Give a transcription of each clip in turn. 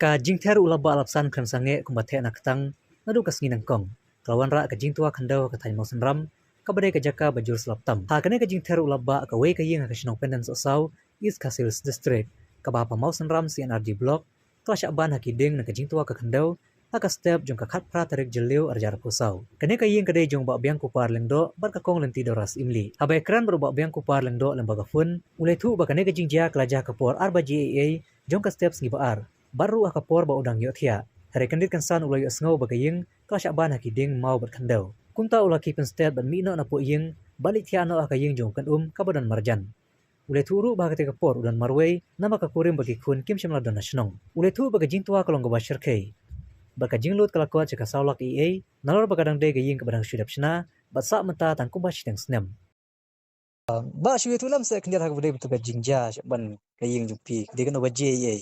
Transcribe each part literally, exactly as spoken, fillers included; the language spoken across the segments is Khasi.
Ka jingther u lapbah lapsan khlem sangeh kumba theh na ktang naduh ka sngi nyngkong ka la wanrah ka jingtwa khyndew ha ka thaiñ Mawsynram, kaba dei ka jaka ba jur slap tam. Ha kane ka jingther u lapbah kawei ka ïing ha ka shnong Penden Sohsaw, East Khasi Hills District, kaba hap ha Mawsynram C and R D Block, ka la shah ban ha ki dieng na ka jingtwa ka khyndew ha ka step jong ka khatphra tarik Jylliew arhajar arphew saw. Kane ka ïing ka dei jong u Bah Biangkupar Lyngdoh bad ka Kong Lynti Doras Imli. Haba ïakren bad u Bah Biangkupar Lyngdoh lyngba ka phone, u la ïathuh ba kane ka jingjia ka la jia ha ka por ar baje eiei jong ka step sngi ba ar, bad ruh ha ka por ba u dang ïohthiah. Hynrei kyndit kynsan u la ïohsngew ba ka ïing ka la shah ban ha ki dieng maw bad khyndew. Kumta u la khie pynstet bad mih noh napoh ïing bad leit thiah noh ha ka ïing jong u kynum kaba don marjan. U la ïathuh ruh ba ha katei ka por u don marwei namar ka kurim ba ki khun kim shym la don ha shnong. U la ïathuh ba ka jingtwa ka long kaba shyrkhei bad ka jinglut ka la kot sha ka saw lak eiei, nalor ba ka dang dei ka ïing kaba dang shu dep shna bad sah mynta tang kumba shiteng snem. Bah, shu ïathuh lem seh khyndiat ha kaba dei bynta ka jingjia shah ban ka ïing jong phi, ka dei kano baje eiei?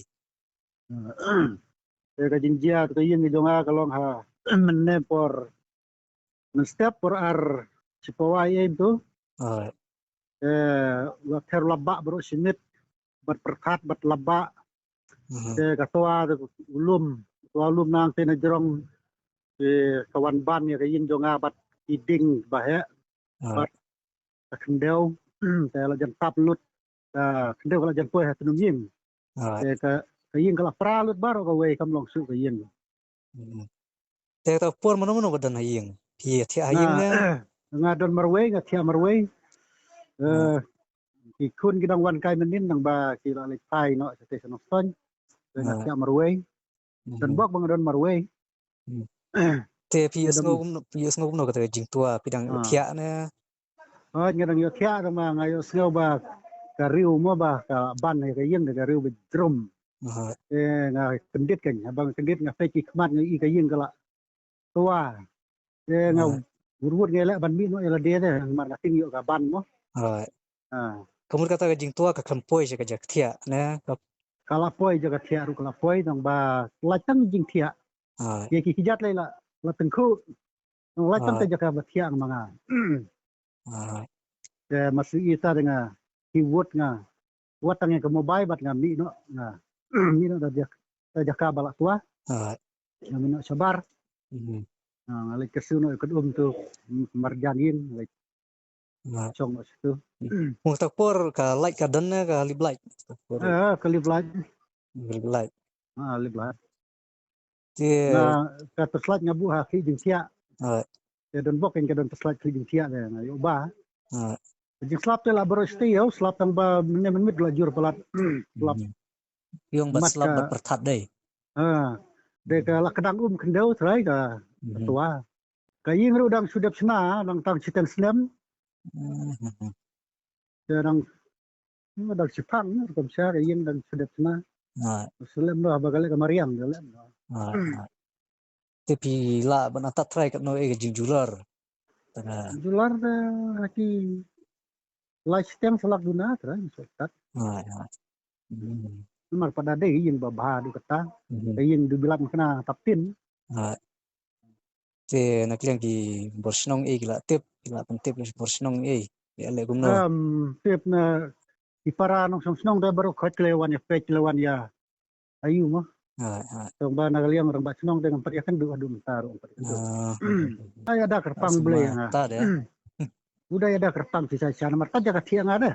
Te ka jingjia te ka ïing jong nga ka long ha mynne por, mynstep por ar shipawa eiei mynta. Alright. Te la ther lapbah baroh shi miet bad pyrkhat bad lapbah. Mhm. Te ka twa te u lum, twa u lum nangta na jrong, te ka wan ban ïa ka ïing jong nga bad ki dieng ba heh. Alright. Bad ka khyndew, te la jan tap lut, ka khyndew ka la jan poi ha tnum ïing. Alright. Te ka, ka ïing ka la pra lut baroh kawei, kam long shuh ka ïing. Mhm. Te kata ka por mano mano ba don ha ïing? Phi thiah ha ïing ne? Nga, nga don marwei, nga thiah marwei. Eh, ki khun ki dang wan kai mynnin nang ba ki la leit phai noh shatei sha Nongstoiñ. Te nga thiah marwei. Don bok ba nga don marwei. Hmm. Te phi ïohsngew kumno, phi ïohsngew kumno kata ka jingtwa, phi dang ïohthiah ne? Hooid, nga dang ïohthiah, tang ba nga ïohsngew ba ka riew mo ba ka ban ïa ka ïing da ka riew ba jrum. Hooid. Te nga kyndit, kan, haba nga kyndit nga peit ki khmat nga i ka ïing ka la twa. Te nga wut wut nga leh ban mih noh ïa lade te, namar nga tieng ïoh ka ban mo. Hooid. Ah. Ka mut kata ka jingtwa ka khlem poi sha ka jaka thiah ne? Ka la poi, jaka thiah ruh ka la poi, tang ba lait tang jingthiah. Hooid. Ïa ki kjat lei la, la tyngkhuh. Tang lait tang ka jaka ba thiah ma nga. Hooid. Te ma shu i ta te nga, ki wut nga, wat tang ïa ka mobile bad nga mih noh, nga mih noh da jak-, da jaka ba la twa. Hooid. Nga mih noh shabar. Mhm. Ah, nga leit kyrsiu noh ïa ka um tu, marjan ïing, leit shong noh shatu. Mhm. Mo, kata ka por ka light ka don ne ka lip light? Kata ka por. Eh, ka lip light. Lip light. Ah, lip light. Te nga, ka torchlight nga buh ha khlieh jingthiah. Hooid. Te don bok, ka don torchlight khlieh jingthiah te nga ïoh ba. Hooid. Jingslap te la baroh shi taïew, slap tang ba mynne mynmiet la jur palat. Slap. Mhm. Ïong bad slap bad pyrthat dei. Ha. Dei ka la kdang um khyndew trai ka twa. Ka ïing ruh dang shu dep shna, dang tang shiteng snem. Mhm. Te dang, dang shiphang rukom sha ka ïing dang shu dep shna. Hooid. Shu lem noh ba ka leh ka mariang ka lem noh. Hooid, hooid. Te phi lah ban atat trai katno, eh, ka jingjulor? Tang, eh, jingjular te ha ki lai shiteng sa lak duna trai, sa kat. Hooid, hooid. Hmm. Namar pat da dei ïing ba bha haduh katta. Hmm. Ka ïing dei bilat kane tap tin. Hooid. Te na ka liang ki bor shnong ei ki la tip, ki la pyntip ki bor shnong ei, ki leh kumno? Em, tip na ki para nongshong shnong te baroh khoit ki la wan ïa peit, ki la wan ïa ayu mo. Hooid, hooid. Tang ba na ka liang rangbah shnong te ngam pat ïakynduh haduh mynta ruh, ngam pat ïakynduh. Ah. Ai ada kyrpang Blei nga. Ta de. Uda ai ada kyrpang shisha shisha namar ta jaka thiah nga de.